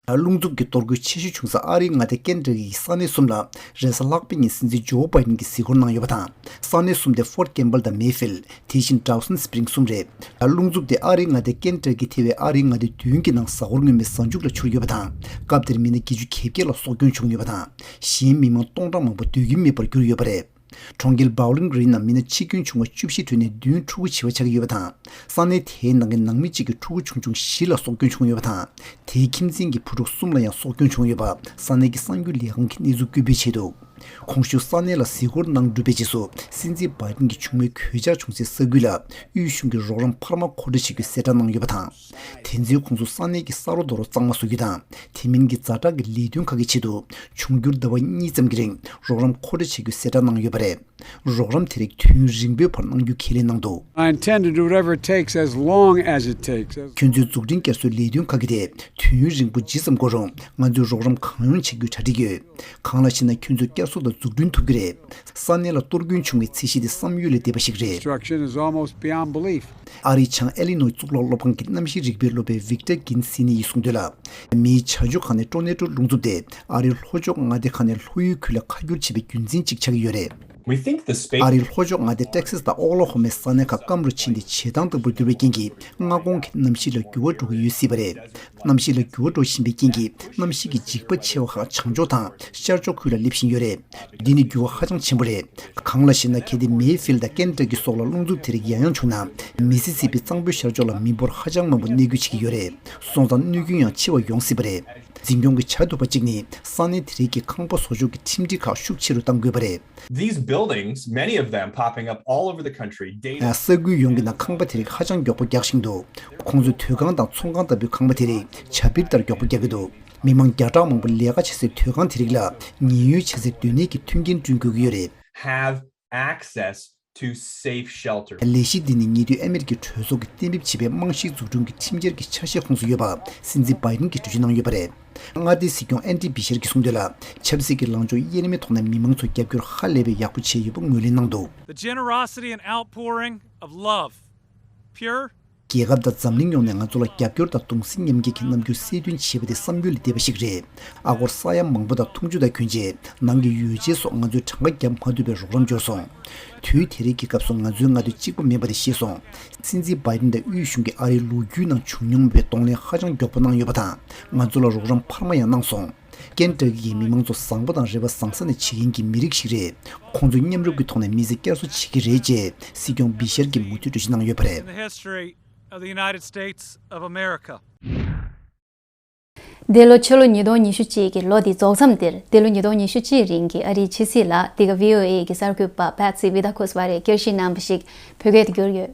རླུང་འཚུབ་ཀྱི་གཏོར་རྒོལ་ཆེ་ཤོས་བྱུང་ས་ཨ་རིའི་མངའ་སྡེ་ཀེན་ཊ་ཀི་ཡི་ས་གནས་གསུམ་ལ་རེས་གཟའ་ལྷག་པའི་ཉིན་སྲིད་འཛིན་ཇོ་བྷའི་ཌེན་གྱིས་གཟིགས་སྐོར་གནང་ཡོད་པ་དང་། ས་གནས་གསུམ་དེ་ཧྥོར་ཊི་ཀེམ་པལ་དང་མེ་ཕིལ། དེ་བཞིན་ཌའོ་སན་སི་པི་རིང་གསུམ་རེད། རླུང་འཚུབ་དེ་ཨ་རིའི་མངའ་སྡེ་ཀེན་ཊ་ཀི་ཐེ་བའི་ཨ་རིའི་མངའ་སྡེ་བདུན་གྱི་ནང་གཟའ་འཁོར་སྔོན་མའི་གཟའ་མཇུག་ལ་འཕྱུར་ཡོད་པ་དང་། སྐབས་དེར་མི་སྣ་བརྒྱད་ཅུ་གྱ་བརྒྱད་ལ་སྲོག་སྐྱོན་བྱུང་ཡོད་པ་དང་། གཞན་མི་མང་སྟོང་ཕྲག་མང་པོ་སྡོད་ཀྱི་མེད་པར་གྱུར་ཡོད་པ་རེད། གྲོང་ཁྱེར་བྷའོ་ལིང་རི་ནང་མི་སྣ་འཆི་སྐྱོན་བྱུང་བ་བཅུ་བཞི་ཁྲོད་ནས་བདུན་ཕྲུ་གུ་བྱིས་པ་ཆགས་ཀྱི་ཡོད་པ་དང་། ས་གནས་དེའི་ནང་གི་ནང་མི་གཅིག་གི་ཕྲུ་གུ་ཆུང་ཆུང་བཞི་ལ་སྲོག་སྐྱོན་བྱུང་ཡོད་པ་དང་། དེའི་ཁྱིམ་མཚེས་ཀྱི་བུ་ཕྲུག་གསུམ་ལ་ཡང་སྲོག་སྐྱོན་བྱུང་ཡོད་པ་ས་གནས་ཀྱི་གསར་འགྱུར་ལས་ཁང་གིས་གནས་ཚུལ་བཀོད་སྤེལ་བྱས་འདུག། གོང་ཞུས་ས་གནས་ལ་གཟིགས་སྐོར་གནང་གྲུབ་པའི་རྗེས་སུ། སྲིད་འཛིན་བྷའི་ཌེན་གྱིས་བྱུང་བའི་གོད་ཆག་བྱུང་སའི་ས་ཁུལ་ལ་དབུས་གཞུང་གི་རོགས་རམ་འཕར་མ་མཁོ་སྤྲོད་བྱེད་རྒྱུའི་གསལ་བསྒྲགས་གནང་ཡོད་པ་དང་། དེ་ཚོའི་ཁོངས་སུ་ས་གནས་ཀྱི་ས་རོ་རྡོ་རོ་གཙང་མ་བཟོ་རྒྱུ་དང་། དེ་མིན་གྱི་ཛ་དྲག་གི་ལས་དོན་ཁག་གི་ཆེད་དུ། འབྱུང་འགྱུར་ཟླ་བ་གཉིས་ཙམ་གྱི་རིང་རོགས་རམ་མཁོ་སྤྲོད་བྱེད་རྒྱུའི་གསལ་བསྒྲགས་གནང་ཡོད་པ་རེད། རོགས་རམ་དེ་རིགས་དུས་ཡུན་རིང་པོའི་བར་གནང་རྒྱུ་ཁས་ལེན་གནང་འདུག I intend to do whatever it takes as long as it takes. ཁྱོད་ཚོའི་འཛུགས་སྐྲུན་བསྐྱར་གསོའི་ལས་དོན་ཁག་གི་ཐད་དུས་ཡུན་རིང་པོ་ཇི་ཙམ་འགོར་རུང་ང་ཚོས་རོགས་རམ་གང་ཡོང་བྱེད་རྒྱུའི་གྲ་སྒྲིག་ཡོད། གང་ལགས་ཤེ་ན། ཁྱོད་ཚོས་བསྐྱར་གསོ་དང་འཛུགས་སྐྲུན་ཐུབ་ཀྱི་རེད། ས་གནས་ལ་གཏོར་སྐྱོན་བྱུང་བའི་ཚད་གཞི་དེ་བསམ་ཡུལ་ལས་འདས་པ་ཞིག་རེད། Destruction is almost beyond belief. ཨ་རིའི་བྱང་ཨེ་ལི་ནོའི་གཙུག་ལག་སློབ་ཁང་གི་གནམ་གཤིས་རིག་པའི་སློབ་དཔོན་Victor Ginseny ཡིས་གསུངས་དོན་ལ། མིའི་བྱ་སྤྱོད་ཁག་ནས་ཊོར་ནེ་ཊོ་རླུང་འཚུབ་དེ་ཨ་རིའི་ལྷོ་ཕྱོགས་མངའ་སྡེ་ཁག་ནས་ལྷོ་ཡུལ་ཁུལ་ལ་ཁ་བསྒྱུར་བྱེད་པའི་རྒྱུ་མཚན་གཅིག་ཆགས་ཀྱི་ཡོད་རེད། We think the space ཨ་རིའི་ལྷོ་ཕྱོགས་མངའ་སྡེ་ཊེག་སིས་དང་ཨོག་ལ་ཧོ་མའི་ས་གནས་ཁག་སྐམ་རུ་ཕྱིན་ཏེ་བྱེ་ཐང་ལྟ་བུར་གྱུར་བའི་རྐྱེན་གྱིས་མངའ་ཁོངས་ཀྱི་གནམ་གཤིས་ལ་འགྱུར་བ་འགྲོ་གི་ཡོད་སྲིད་པ་རེད། གནམ་གཤིས་ལ་འགྱུར་བ་འགྲོ་བཞིན་པའི་རྐྱེན་གྱིས་གནམ་གཤིས་ཀྱི་འཇིགས་པ་ཆེ་བ་ཁག་བྱང་ཕྱོགས་དང་ཤར་ཕྱོགས་ཁུལ་ལ་སླེབས་བཞིན་ཡོད་རེད། འདི་ནི་འགྱུར་བ་ཧ་ཅང་ཆེན་པོ་རེད། གང་ལགས་ཤེ་ན། གལ་ཏེ་མེ་ཕིལ་དང་ཀེན་ཊ་ཀི་སོགས་ལ་རླུང་འཚུབ་དེ་རིགས་ཡང་ཡང་བྱུང་ན། མི་སི་སི་པི་གཙང་པོའི་ཤར་ཕྱོགས་ལ་མི་འབོར་ཧ་ཅང་མང་པོ་གནས་སྐྱོད་བྱེད་ཀྱི་ཡོད་རེད། སོང་ཙང་གནོད་སྐྱོན་ཡང་ཆེ་བ་ཡོང་སྲིད་པ་རེད། འཛིན་སྐྱོང་གིས་བྱ་ཐུབ་པ་གཅིག་ནི་ས་གནས་དེ་རིགས་ཀྱི་ཁང་པ་བཟོ་ཕྱོགས་ཀྱི་ཁྲིམས་སྒྲིག་ཁག་ཤུགས་ཆེ་རུ་གཏང་དགོས་པ་རེད། These buildings, many of them popping up all over the country, data ས་ཁུལ་ཡོངས་ཀྱི་ནང་ཁང་པ་དེ་རིགས་ཧ་ཅང་མགྱོགས་པོ་རྒྱག་བཞིན་འདུག་ཁོང་ཚོས་དུས་ཁང་དང་ཚོང་ཁང་ལྟ་བུའི་ཁང་པ་དེ་རིགས་བྱ་འཕུར་ལྟར་མགྱོགས་པོ་རྒྱག་གི་འདུག་མི་མང་བརྒྱ་ཕྲག་མང་པོ་ལས་ཀ་བྱེད་སའི་དུས་ཁང་དེ་རིགས་ལ་ཉེན་གཡོལ་བྱེད་སའི་སྡོད་གནས་ཀྱི་མཐུན་རྐྱེན་བསྐྲུན་དགོས་ཀྱི་ཡོད་རེད། Have access to safe shelter. ལས་གཞི་འདི་ནི་ཉེ་དུས་ཨ་མེ་རི་ཀའི་གྲོས་ཚོགས་ཀྱིས་གཏན་འབེབས་བྱས་པའི་རྨང་གཞིའི་འཛུགས་སྐྲུན་གྱི་ཁྲིམས་འཆར་གྱི་ཆ་ཤས་ཁོངས་སུ་ཡོད་པ་སྲིད་འཛིན་བྷའི་ཌེན་གྱིས་གྲོས་ཆོད་གནང་ཡོད་པ་རེད། མངའ་སྡེའི་སྲིད་སྐྱོང་ཨན་ཌི་བྷི་ཤར་གྱིས་གསུངས་དོན་ལ། ཆབ་སྲིད་ཀྱི་ལངས་ཕྱོགས་དབྱེར་མེད་ཐོག་ནས་མི་མང་ཚོ་རྒྱབ་སྐྱོར་ཧ་ལས་པའི་ཡག་པོ་བྱས་ཡོད་པ་ངོས་ལེན་གནང་འདུག The generosity and outpouring of love, pure རྒྱལ་ཁབ་དང་འཛམ་གླིང་ཡོངས་ནས་ང་ཚོ་ལ་རྒྱབ་སྐྱོར་དང་གདུང་སེམས་མཉམ་སྐྱེད་ཀྱི་རྣམ་འགྱུར་གསལ་སྟོན་བྱས་པ་དེ་བསམ་ཡུལ་ལས་འདས་པ་ཞིག་རེད། ཨ་སྒོར་ས་ཡ་མང་པོ་དང་འཐུང་ཆུ་དང་གྱོན་ཆས། ནང་གི་ཡོ་བྱད་སོགས་ང་ཚོས་གྲངས་ཀ་བརྒྱབ་མ་ཐུབ་པའི་རོགས་རམ་འབྱོར་སོང་། དུས་དེ་རིགས་ཀྱི་སྐབས་སུ་ང་ཚོའི་མངའ་སྡེ་གཅིག་པ་མིན་པ་དེ་ཤེས་སོང་། སྲིད་འཛིན་བྷའི་ཌེན་དང་དབུས་གཞུང་གིས་ཨ་རིའི་ལོ་རྒྱུས་ནང་བྱུང་མྱོང་མེད་པའི་གདོང་ལེན་ཧ་ཅང་མགྱོགས་པོ་གནང་ཡོད་པ་དང་། ང་ཚོ་ལ་རོགས་རམ་འཕར་མ་ཡང་གནང་སོང་། ཀེན་ཊ་ཀི་ཡི་མི་མང་ཚོ་བཟང་པོ་དང་རེ་བ་བཟང་ས་ནས་བྱེད་མཁན་གྱི་མི་རིགས་ཤིག་རེད། ཁོང་ཚོས་མཉམ་རུབ་ཀྱི་ཐོག་ནས་མི་ཚེ་བསྐྱར་གསོ་བྱེད་ཀྱི་རེད་ཅེས་སྲིད་སྐྱོང་བྷི་ཤར་གྱིས་མུ་མཐུད་འགྲེལ་བརྗོད་གནང་ཡོད་པ་རེད། In the history of the United States of America. འདི་ལོ་ཕྱི་ལོ་ཉིས་སྟོང་ཉི་ཤུ་གཅིག་གི་ལོ་འདི་རྫོགས་མཚམས་འདིར་འདི་ལོ་ཉིས་སྟོང་ཉི་ཤུ་གཅིག་རིང་གི་ཨ་རིའི་ཕྱི་སྲིད་ལ་འདི་ག་ཝི་ཨོ་ཨེ་གི་གསར་འགོད་པ་པེ་ཏི་སི་ཝི་ཏཱ་ཁུ་སི་ཝ་རས་བསྐྱར་ཞིབ་གནང་བ་ཞིག་བོད་སྐད་དུ་བསྒྱུར་ཡོད།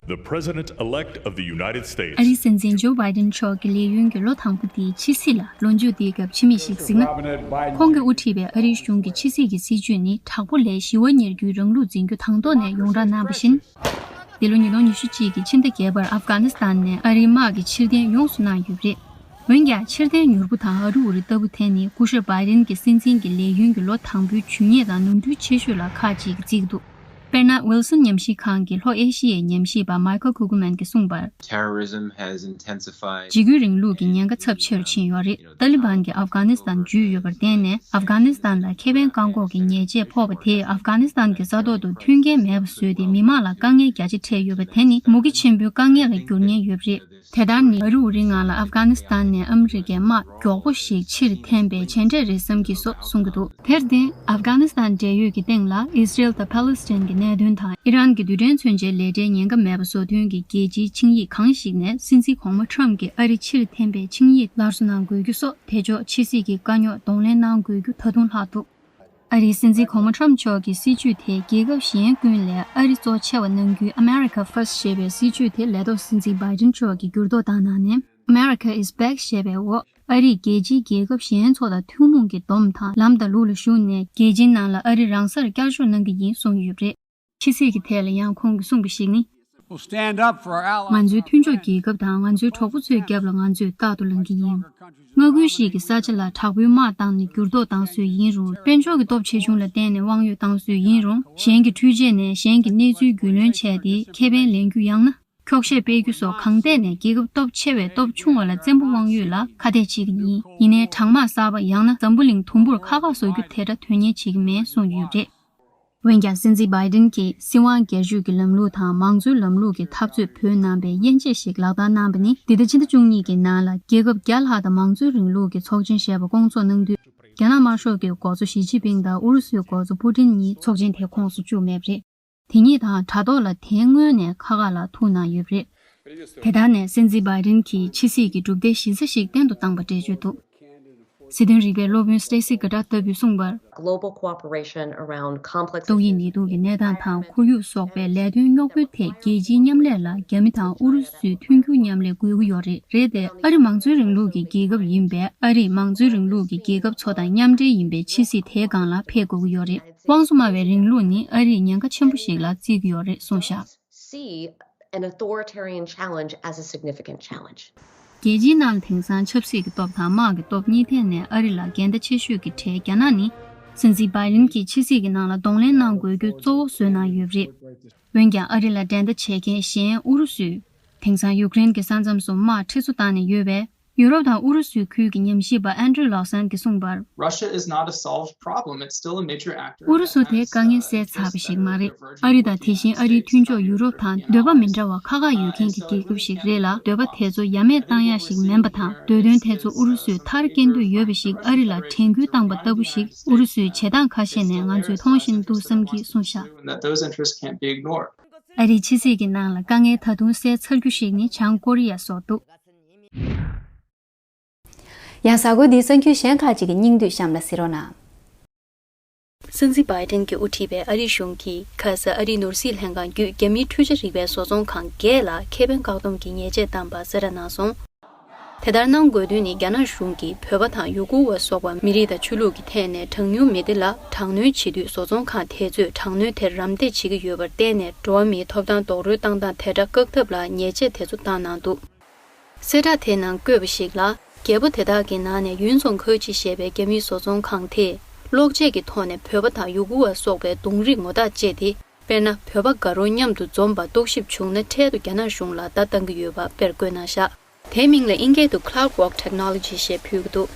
The President-elect of the United States. ཨ་རིའི་སྲིད་འཛིན་ཇོ་བྷའི་ཌེན་མཆོག་གི་ལས་ཡུན་གྱི་ལོ་དང་པོ་དེའི་ཕྱི་སྲིད་ལ་ལོ་མཇུག་འདིའི་སྐབས་ཕྱི་མིག་ཞིག་གཟིགས་ན། ཁོང་གིས་དབུ་ཁྲིད་པའི་ཨ་རིའི་གཞུང་གི་ཕྱི་སྲིད་ཀྱི་སྲིད་ཇུས་ནི་དྲག་པོ་ལས་ཞི་བ་གཉེར་རྒྱུའི་རང་ལུགས་འཛིན་རྒྱུ་དང་ཐོག་ནས་ཡོངས་བསྒྲགས་གནང་བ་བཞིན། འདི་ལོ་ཉིས་སྟོང་ཉི་ཤུ་གཅིག་གི་ཕྱི་ཟླ་བརྒྱད་པར་ཨབ་གྷ་ནི་སི་ཐན་ནས་ཨ་རིའི་དམག་གི་ཕྱིར་འཐེན་ཡོངས་སུ་གནང་ཡོད་པ་རེད། འོན་ཀྱང་ཕྱིར་འཐེན་མྱུར་པོ་དང་ཨ་རི་ཨུ་རི་ལྟ་བུ་དེ་ནི་སྐུ་ཞབས་བྷའི་ཌེན་གྱི་སྲིད་འཛིན་གྱི་ལས་ཡུན་གྱི་ལོ་དང་པོའི་ཇུས་ངེས་དང་ནོར་འཁྲུལ་ཆེ་ཤོས་ལ་ཁག་ཅིག་བརྩི་གི་འདུག་དཔེར་ན། ཝིལ་སོན་ཉམས་ཞིབ་ཁང་གི་ལྷོ་ཨེ་ཤི་ཡའི་ཉམས་ཞིབ་པ་མའི་ཁལ་ཁུ་གུ་མན་གྱིས་གསུངས་པར། Terrorism has intensified. འཇིགས་སྐུལ་རིང་ལུགས་ཀྱི་ཉེན་ཁ་ཚབས་ཆེ་རུ་ཕྱིན་ཡོད་རེད། ཏཱ་ལི་བན་གྱིས་ཨབ་གྷ་ནི་སི་ཐན་འཇུས་ཡོད་པར་བརྟེན་ནས། ཨབ་གྷ་ནི་སི་ཐན་ལ་ཁེ་ཕན་བཀག་འགོག་གི་ཉེས་ཆད་ཕོག་པ་དེས་ཨབ་གྷ་ནི་སི་ཐན་གྱི་ས་ཐོག་ཏུ་མཐུན་རྐྱེན་མེད་པ་བཟོས་ཏེ། མི་དམངས་ལ་དཀའ་ངལ་རྒྱ་ཆེ་འཕྲད་ཡོད་པ་དེ་ནི་མུ་གེ་ཆེན་པོའི་དཀའ་ངལ་ལ་འགྱུར་ཉེན་ཡོད་པ་རེད། དེ་ལྟར་ནི། ཨ་རི་ཨུ་རིའི་ངང་ལ་ཨབ་གྷ་ནི་སི་ཐན་ནས་ཨ་མི་རི་ཀའི་དམག་མགྱོགས་པོ་ཞིག་ཕྱིར་འཐེན་པའི་མཇལ་འཕྲད་རེད་བསམ་གྱི་སོགས་གསུང་གི་འདུག་དེར་བརྟེན། ཨབ་གྷ་ནི་སི་ཐན་འབྲེལ་ཡོད་ཀྱི་སྟེང་ལ་ཨི་སི་རེལ་དང་ཕཱ་ལེ་སི་ཐན་གྱི་གནད་དོན་དང་། ཨི་རན་གྱི་རྡུལ་ཕྲན་མཚོན་ཆའི་ལས་གྲྭའི་ཉེན་ཁ་མེད་པ་བཟོ་དོན་གྱི་རྒྱལ་སྤྱིའི་ཆིངས་ཡིག་གང་ཞིག་ནས། སྲིད་འཛིན་གོང་མ་ཁྲམ་གྱིས་ཨ་རི་ཕྱིར་འཐེན་པའི་ཆིངས་ཡིག་སླར་གསོ་གནང་དགོས་རྒྱུ་སོགས། དེ་ཕྱོགས་ཕྱི་སྲིད་ཀྱི་དཀའ་རྙོག་གདོང་ལེན་གནང་དགོས་རྒྱུ་ད་དུང་ལྷག་འདུག་ཨ་རིའི་སྲིད་འཛིན་གོང་མ་ཁྲམ་མཆོག་གི་སྲིད་ཇུས་དེ་རྒྱལ་ཁབ་གཞན་ཀུན་ལས་ཨ་རི་གཙོ་ཆེ་བ་གནང་རྒྱུའི་America First ཞེས་པའི་སྲིད་ཇུས་དེ་ལས་ཐོག་སྲིད་འཛིན་བྷའི་ཌེན་མཆོག་གིས་འགྱུར་ལྡོག་བཏང་གནང་ནས། America is Back ཞེས་པའི་འོག་ཨ་རིས་རྒྱལ་སྤྱིའི་རྒྱལ་ཁབ་གཞན་ཚོ་དང་ཐུན་མོང་གི་སྡོམ་དང་ལམ་དང་ལུགས་ལ་ཞུགས་ནས། རྒྱལ་སྤྱིའི་ནང་ལ་ཨ་རི་རང་སར་བསྐྱར་ཞུགས་གནང་གི་ཡིན་གསུངས་ཡོད་པ་རེད། ཕྱི་སྲིད་ཀྱི་ཐད་ལ་ཡང་ཁོང་གིས་གསུངས་པ་ཞིག་ནི། We'll stand up for our allies. ང་ཚོའི་མཐུན་ཕྱོགས་རྒྱལ་ཁབ་དང་ང་ཚོའི་གྲོགས་པོ་ཚོའི་རྒྱབ་ལ་ང་ཚོས་རྟག་ཏུ་ལངས་ཀྱི་ཡིན། མངའ་ཁུལ་ཞིག་གི་ས་ཆ་ལ་དྲག་པོའི་དམག་བཏང་ནས་འགྱུར་ལྡོག་བཏང་སྲོལ་ཡིན་རུང་། དཔལ་འབྱོར་གྱི་སྟོབས་ཆེ་ཆུང་ལ་བརྟེན་ནས་དབང་ཡོད་བཏང་སྲོལ་ཡིན་རུང་། གཞན་གྱི་འཕྲུལ་ཆས་ནས་གཞན་གྱི་གནས་ཚུལ་རྒྱུས་ལོན་བྱས་ཏེ་ཁེ་ཕན་ལེན་རྒྱུ། ཡང་ན། འཁྱོག་བཤད་སྤེལ་རྒྱུ་སོགས་གང་ཐད་ནས་རྒྱལ་ཁབ་སྟོབས་ཆེ་བས་སྟོབས་ཆུང་བ་ལ་བཙན་པོ་དབང་ཡོད་ལ་ཁ་གཏད་བྱེད་ཀྱི་ཡིན། ཡིན་ནའི་དྲག་དམག་གསར་པ། ཡང་ན་འཛམ་བུ་གླིང་དུམ་བུར་ཁ་ཁ་བཟོ་རྒྱུ་དེ་འདྲ་དོན་གཉེར་བྱེད་ཀྱི་མེད་གསུངས་ཡོད་པ་རེད། འོན་ཀྱང་། སྲིད་འཛིན་བྷའི་ཌེན་གྱིས་སྲིད་དབང་སྒེར་གཅོད་ཀྱི་ལམ་ལུགས་དང་མང་གཙོའི་ལམ་ལུགས་ཀྱི་འཐབ་རྩོད་བོད་ནང་པའི་དབྱེ་འབྱེད་ཞིག་ལག་བསྟར་གནང་པ་ནི། འདི་ཟླ་ཕྱི་ཟླ་བཅུ་གཉིས་ཀྱི་ནང་ལ་རྒྱལ་ཁབ་བརྒྱ་ལྷག་དང་མང་གཙོའི་རིང་ལུགས་ཀྱི་ཚོགས་ཆེན་ཞེས་པ་བསྐོང་ཚོགས་གནང་དུས། རྒྱ་ནག་དམར་ཤོག་གི་འགོ་གཙོ་ཞི་ཅིན་ཕིང་དང་ཨུ་རུ་སུའི་འགོ་གཙོ་པུ་ཏིན་གཉིས་ཚོགས་ཆེན་དེ་ཁོངས་སུ་བཅུག་མེད་པ་རེད། དེ་གཉིས་དང་དྲ་ཐོག་ལ་དེ་སྔོན་ནས་ཁ་ཁ་ལ་ཐུག་གནང་ཡོད་པ་རེད། དེ་ལྟར་ནས་སྲིད་འཛིན་བྷའི་ཌེན་གྱིས་ཕྱི་སྲིད་ཀྱི་གྲུབ་འབྲས་གཞི་རྩ་ཞིག་བརྟན་དུ་བཏང་པ་འགྲེལ་བརྗོད་འདུག་སྲིད་དོན་རིག་པའི་སློབ་དཔོན་Stacy Gaddar ལྟ་བུས་གསུངས་པར། Global cooperation around complex ཏོག་དབྱིབས་ནད་དུག་གི་གནས་སྟངས་དང་ཁོར་ཡུག་སོགས་པའི་ལས་དོན་རྙོག་པོའི་ཐད་རྒྱལ་སྤྱིའི་མཉམ་ལས་ལ་རྒྱ་མི་དང་ཨུ་རུ་སུའི་མཐུན་འགྱུར་མཉམ་ལས་དགོས་ཀྱི་ཡོད་རེད། རེད་དེ། ཨ་རི་མང་གཙོའི་རིང་ལུགས་ཀྱི་རྒྱལ་ཁབ་ཡིན་པས། ཨ་རིས་མང་གཙོའི་རིང་ལུགས་ཀྱི་རྒྱལ་ཁབ་ཚོ་དང་མཉམ་འབྲེལ་ཡིན་པའི་ཕྱི་སྲིད་དེའི་སྒང་ལ་ཕེབས་དགོས་ཀྱི་ཡོད་རེད། དབང་བཙོང་སྨྲ་བའི་རིང་ལུགས་ནི་ཨ་རིས་ཉེན་ཁ་ཆེན་པོ་ཞིག་ལ་བརྩི་གི་ཡོད་རེད་གསུངས་བཞག། See an authoritarian challenge as a significant challenge. རྒྱལ་སྤྱིའི་ནང་ལ་དེང་སང་ཆབ་སྲིད་ཀྱི་སྟོབས་དང་དམག་གི་སྟོབས་གཉིས་ཐད་ནས་ཨ་རི་ལ་འགལ་ཟླ་ཆེ་ཤོས་ཀྱི་གྲས་རྒྱ་ནག་ནི། སྲིད་འཛིན་བྷའི་ཌེན་གྱིས་ཕྱི་སྲིད་ཀྱི་ནང་ལ་གདོང་ལེན་གནང་དགོས་རྒྱུ་གཙོ་བོ་བཟོས་གནང་ཡོད་པ་རེད། འོན་ཀྱང་ཨ་རི་ལ་འགྲན་ཟླ་བྱེད་མཁན་གཞན་ཨུ་རུ་སུས། དེང་སང་ཡུཀ་རེན་གྱི་ས་མཚམས་སུ་དམག་ཁྲི་ཚོ་བཏང་ནས་ཡོད་པས། ཡུ་རོབ་དང་ཨུ་རུ་སུའི་ཁུལ་གྱི་ཉམས་ཞིབ་པ་ཨན་ཌྲུ་ལོག་སན་གྱིས་གསུངས་པར། Russia is not a solved problem. It's still a major actor. ཨུ་རུ་སུ་དེ་དཀའ་ངལ་སེལ་ཚར་བ་ཞིག་མ་རེད། ཨ་རི་དང་དེ་བཞིན་ཨ་རིའི་མཐུན་ཕྱོགས་ཡུ་རོབ་དང་འདོད་པ་མི་འདྲ་བ་ཁག་ཁག་ཡོད་མཁན་གྱི་རྒྱལ་ཁབ་ཞིག་རེད་ལ། འདོད་པ་དེ་ཚོ་ཡ་མེད་བཏང་ཡག་ཞིག་མིན་པ་དང་། འདོད་དོན་དེ་ཚོ་ཨུ་རུ་སུས་མཐར་སྐྱེལ་འདོད་ཡོད་པ་ཞིག་ཨ་རི་ལ་དྲན་སྐུལ་བཏང་པ་ལྟ་བུ་ཞིག་ཨུ་རུ་སུའི་བྱེད་སྟངས་ཁ་ཤས་ནས་ང་ཚོས་མཐོང་བཞིན་འདུག་བསམ་གྱིས་གསུངས་བཞག། That those interests can't be ignored. ཨ་རིའི་ཕྱི་སྲིད་ཀྱི་ནང་ལ་དཀའ་ངལ་ད་དུང་སེལ་ཚར་རྒྱུ་ཞིག་ནི་བྱང་ཀོ་རི་ཡ་སོགས་འདུག། ཡང་གཟའ་འཁོར་འདིའི་གསར་འགྱུར་གཞན་ཁག་ཅིག་གི་སྙིང་བསྡུས་གཤམ་ལ་གཟིགས་རོགས་གནང་། སྲིད་འཛིན་བྷའི་ཏིན་གྱིས་དབུ་ཁྲིད་པའི་ཨ་རིའི་གཞུང་གིས་ཁ་ས་ཨ་རིའི་ནོར་སྲིད་ལྷན་ཁང་བརྒྱུད་རྒྱ་མིའི་འཕྲུལ་ཆས་རིག་པའི་བཟོ་ཚོང་ཁང་བརྒྱད་ལ་ཁེ་ཕན་བཀག་སྡོམ་གྱི་ཉེས་ཆད་བཏང་པ་གསལ་བསྒྲགས་གནང་སོང་། དེ་ལྟར་གནང་དགོས་དོན་ནི་རྒྱ་ནག་གཞུང་གིས་བོད་པ་དང་ཡུ་གུར་བ་སོགས་པ་མི་རིགས་དང་ཆོས་ལུགས་ཀྱི་ཐད་ནས་གྲངས་ཉུང་མི་སྡེ་ལ་དྲག་གནོན་བྱེད་དུས་བཟོ་ཚོང་ཁང་དེ་ཚོས་དྲག་གནོན་དེར་རམ་འདེགས་བྱེད་ཀྱི་ཡོད་པར་བརྟེན་ནས་འགྲོ་བ་མིའི་ཐོབ་ཐང་རྡོག་རོལ་བཏང་སྟངས་དེ་འདྲ་བཀག་ཐབས་ལ་ཉེས་ཆད་དེ་ཚོ་བཏང་གནང་འདུག། གསལ་བསྒྲགས་དེའི་ནང་བཀོད་པ་ཞིག་ལ། རྒྱལ་པོ་དེ་དག་གི་ནང་ནས་ཡུན་ཙོང་ཁའོ་ཅི་ཞེས་པའི་རྒྱ་མིའི་བཟོ་ཚོང་ཁང་དེས་གློག་ཆས་ཀྱི་ཐོག་ནས་བོད་པ་དང་ཡུ་གུར་བ་སོགས་པའི་གདོང་རིས་ངོ་རྟགས་སྤྱད་དེ། དཔེར་ན། བོད་པ་དགའ་རོགས་མཉམ་དུ་འཛོམས་པ་རྟོག་ཞིབ་བྱུང་ན་འཕྲལ་དུ་རྒྱ་ནག་གཞུང་ལ་བརྡ་བཏང་གི་ཡོད་པ་དཔེར་བཀོད་གནང་བཞག། དེའི་མིང་ལ་དབྱིན་སྐད་དུ་Clockwork Technology ཞེས་འབོད་ཀྱི་འདུག།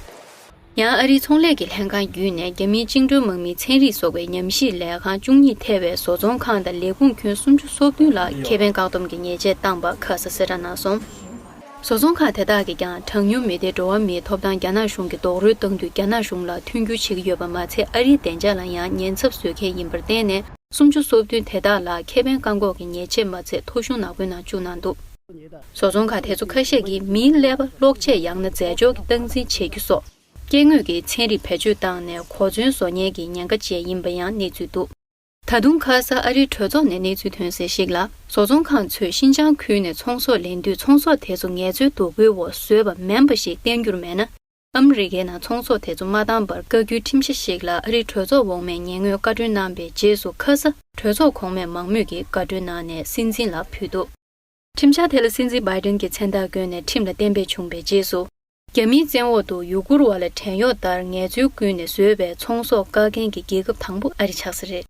ཡང་ཨ་རིའི་ཚོང་ལས་ཀྱི་ལྷན་ཁང་བརྒྱུད་ནས་རྒྱ་མིའི་བཅིངས་འགྲོལ་དམག་མིའི་ཚན་རིག་སོགས་པའི་ཉམས་ཞིབ་ལས་ཁང་བཅུ་གཉིས་ཐེ་བའི་བཟོ་ཚོང་ཁང་དང་ལས་ཁུངས་ཁྱོན་སུམ་ཅུ་སོ་བདུན་ལ་ཁེ་ཕན་བཀག་སྡོམ་གྱི་ཉེས་ཆད་བཏང་པ་ཁ་ས་གསལ་བསྒྲགས་གནང་སོང་། བཟོ་ཚོང་ཁང་དེ་དག་གིས་ཀྱང་གྲངས་ཉུང་མི་སྡེ་འགྲོ་བ་མིའི་ཐོབ་ཐང་རྒྱ་ནག་གཞུང་གིས་རྡོག་རོལ་བཏང་དུས་རྒྱ་ནག་གཞུང་ལ་མཐུན་འགྱུར་བྱེད་ཀྱི་ཡོད་པ་མ་ཚད་ཨ་རིའི་བདེ་འཇགས་ལ་ཡང་ཉེན་ཚབས་བཟོ་མཁན་ཡིན་པར་བརྟེན་ནས། སུམ་ཅུ་སོ་བདུན་དེ་དག་ལ་ཁེ་ཕན་བཀག་འགོག་གི་ཉེས་ཆད་མ་ཚད་ཐོ་གཞུང་ནག་པོའི་ནང་བཅུག་གནང་འདུག། བཟོ་ཚོང་ཁང་དེ་ཚོ་ཁ་ཤས་ཀྱིས་མིའི་ཀླད་པ་གློག་ཆས་ཡང་ན་རྫས་སྦྱོར་གྱི་སྟངས་འཛིན་བྱེད་རྒྱུ་སོགས། སྐྱེ་དངོས་ཀྱི་ཚན་རིག་བེད་སྤྱོད་བཏང་ནས་གོ་མཚོན་བཟོ་མཁན་གྱི་ཉེན་ཁ་ཅན་ཡིན་པ་ཡང་གནས་ཚུལ་འདུག། ད་དུང་ཁ་ས་ཨ་རིའི་གྲོས་ཚོགས་ནས་གནས་ཚུལ་ཐོན་གསལ་ཞིག་ལ། བཟོ་ཚོང་ཁང་ཚོས་ཤིན་ཅང་ཁུལ་ནས་ཚོང་ཟོག་ལེན་དུས་ཚོང་ཟོག་དེ་ཚོ་ངལ་རྩོལ་བདུག་སྤོས་འོག་བཟོས་པ་མིན་པ་ཞིག་བསྟན་རྒྱུར་མེད་ན། ཨ་མི་རི་ཀའི་ནང་ཚོང་ཟོག་དེ་ཚོ་མ་བཏང་བར་བཀའ་བཀྱོན་ཁྲིམས་གཞི་ཞིག་ལ་ཨ་རིའི་གྲོས་ཚོགས་འོག་མས་ཉེས་ངོས་བཀའ་འཁྲོལ་གནང་པའི་རྗེས་སུ་ཁ་ས་གྲོས་ཚོགས་གོང་མས་མང་མོས་ཀྱིས་དགའ་སྤྲོའི་ངང་ནས་སྲིད་འཛིན་ལ་ཕུལ་འདུག། ཁྲིམས་འཆར་དེ་ལ་སྲིད་འཛིན་བྷའི་ཌེན་གྱིས་མཚན་རྟགས་བཀོད་ནས་ཁྲིམས་ལ་གཏན་འབེབས་བྱུང་བའི་རྗེས་སུ། རྒྱ་མིའི་བཙན་འོག་ཏུ་ཡུ་གུར་བ་ལ་བྲན་གཡོག་ལྟར་ངལ་རྩོལ་བསྐུལ་ནས་བཟོས་པའི་ཚོང་ཟོག་བཀག་མཁན་གྱི་རྒྱལ་ཁབ་དང་པོ་ཨ་རི་ཆགས་ས་རེད།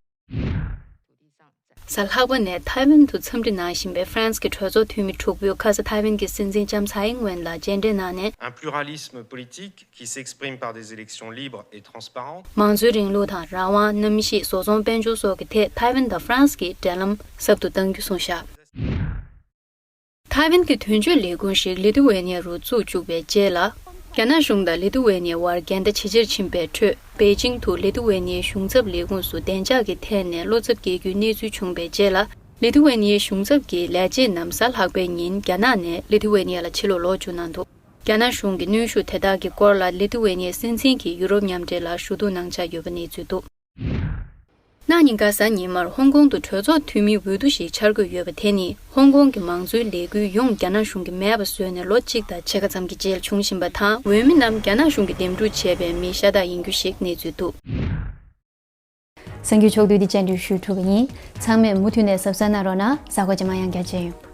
གཟའ་ལྷག་པ་ནས་ཐའེ་ཝན་དུ་འཚམས་འདྲི་གནང་བཞིན་པའི་ཧྥ་རན་སི་གི་གྲོས་ཚོགས་འཐུས་མི་དྲུག་པོས་ཁ་ས་ཐའེ་ཝན་གྱི་སྲིད་འཛིན་ལྕམ་ཚའེ་ཨིང་ཝེན་ལ་མཇལ་འཕྲད་གནང་ནས། Un pluralisme politique qui s'exprime par des élections libres et transparentes. མང་གཙོའི་རིང་ལུགས་དང་རང་དབང་གནམ་གཤིས་བཟོ་ཚོང་དཔལ་འབྱོར་སོགས་ཀྱི་ཐད་ཐའེ་ཝན་དང་ཧྥ་རན་སི་གིས་འབྲེལ་ལམ་ཟབ་ཏུ་གཏང་རྒྱུ་གསུངས་བཞག། ཐའེ་ཝན་གྱི་དོན་གཅོད་ལས་ཁུངས་ཤིག་ལི་ཐུ་ཝེ་ནི་ཡ་རུ་བཙུགས་བཅུག་པའི་རྗེས་ལ། རྒྱ་ནག་གཞུང་དང་ལི་ཐུ་ཝེ་ནི་ཡའི་དབར་འགལ་ཟླ་ཇེ་ཆེར་ཕྱིན་པའི་ཁྲོད། པེ་ཅིང་དུ་ལི་ཐུ་ཝེ་ནི་ཡའི་གཞུང་ཚབ་ལས་ཁུངས་སུ་བདེ་འཇགས་ཀྱི་ཐད་ནས་བློ་འཚབ་སྐྱེ་རྒྱུའི་གནས་ཚུལ་བྱུང་པའི་རྗེས་ལ། ལི་ཐུ་ཝེ་ནི་ཡའི་གཞུང་ཚབ་ཀྱི་ལས་བྱེད་རྣམས་གཟའ་ལྷག་པའི་ཉིན་རྒྱ་ནག་ནས་ལི་ཐུ་ཝེ་ནི་ཡ་ལ་ཕྱིར་ལོག་ལོག་བཅུག་གནང་འདུག། རྒྱ་ནག་གཞུང་གི་གནོན་ཤུགས་དེ་དག་གི་སྐོར་ལ་ལི་ཐུ་ཝེ་ནི་ཡའི་སྲིད་འཛིན་གྱིས་ཡུ་རོབ་མཉམ་འབྲེལ་ལ་ཞུ་གཏུག་གནང་འཆར་ཡོད་པ་གནས་ཚུལ་འདུག། གནངས་ཉིན་གཟའ་ཉི་མར་ཧོང་ཀོང་དུ་གྲོས་ཚོགས་འཐུས་མིའི་འོས་བསྡུ་ཞིག་འཆར་འགོད་ཡོད་པ་དེ་ནི། ཧོང་ཀོང་གི་མང་གཙོའི་ལས་འགུལ་ཡོངས་རྒྱ་ནག་གཞུང་གིས་མེད་པ་བཟོས་ནས་ལོ་གཅིག་དང་ཕྱེད་ཀ་ཙམ་གྱི་རྗེས་ལ་བྱུང་བཞིན་པ་དང་། འོས་མི་རྣམས་རྒྱ་ནག་གཞུང་གིས་འདེམས་སྒྲུག་བྱས་པའི་མི་ཤ་སྟག་ཡིན་རྒྱུ་ཞིག་གནས་ཚུལ་འདུག། གསར་འགྱུར་ཕྱོགས་བསྡུས་འདི་བཅར་འདྲི་ཞུས་གྲུབ་པ་ཡིན། ཚང་མས་མུ་མཐུད་ནས་གཟབ་གཟབ་གནང་རོགས་གནང་། གཟའ་འཁོར་རྗེས་མ་ཡང་བསྐྱར་མཇལ་ཡོང་།